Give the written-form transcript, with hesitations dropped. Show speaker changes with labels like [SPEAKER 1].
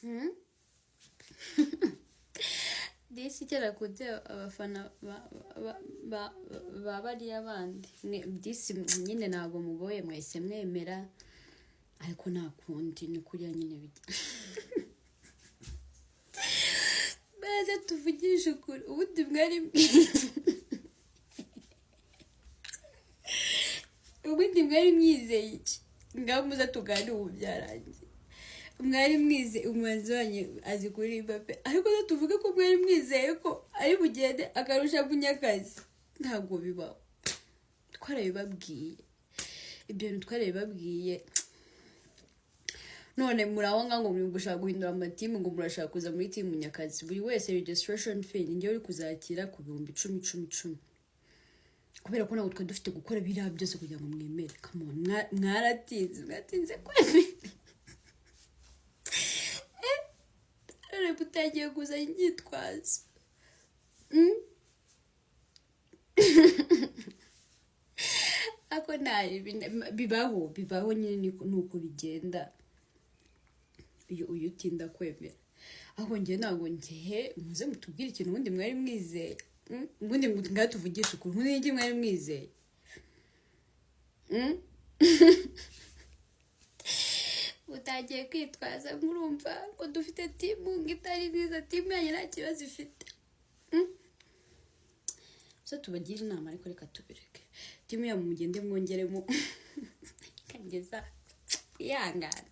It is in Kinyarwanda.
[SPEAKER 1] Hmm? Disi kera kujya abafana ba bariya bandi. Disi nyine ntabwo mugoye, mwese mwemera, ariko nta kundi ni kuriya nyine bijya. Maze tuvugishe ukuri, ubundi mwari ubundi mwari mwizeye iki? Ngaho muze tuganire, ubu byarangiye. Mwari mwize umuhanzi wanyu azi kuririmba pe, ariko se tuvuge ko mwari mwizeye ko ari bugende akarusha Munyakazi? Ntabwo bibaho, twarabibabwiye, ibyo bintu twarabibabwiye. None muri aho ngaho ngo muri gushaka guhindura amatimu, ngo murashaka kuza muri timu Munyakazi. Buri wese registration fee ni njyewe uri kuzakira ku 10,000 10 10, kubera ko ntabwo twari dufite gukora biriya byose kugira ngo mwemere. Come on, mwaratinze, mwatinze kwemera. None mutangiye kuzana inyitwazo. Ako nta bibaho, bibaho nyine, nuko bigenda iyo uyu utinda kwemera. Ahubwo njye ntabwo ngiye, muze mutubwire ikintu ubundi mwari mwizeye. Ubundi ngaho tuvugishe ukuri, ubundi n'iki mwari mwizeye? Utangiye kwitwaza, murumva ko dufite timu ngo itari nziza, timu yanyu nta kibazo ifite. So tubagire inama, ariko reka tubireke. Timu yabo mugende mwongeremo kageza kwihangana.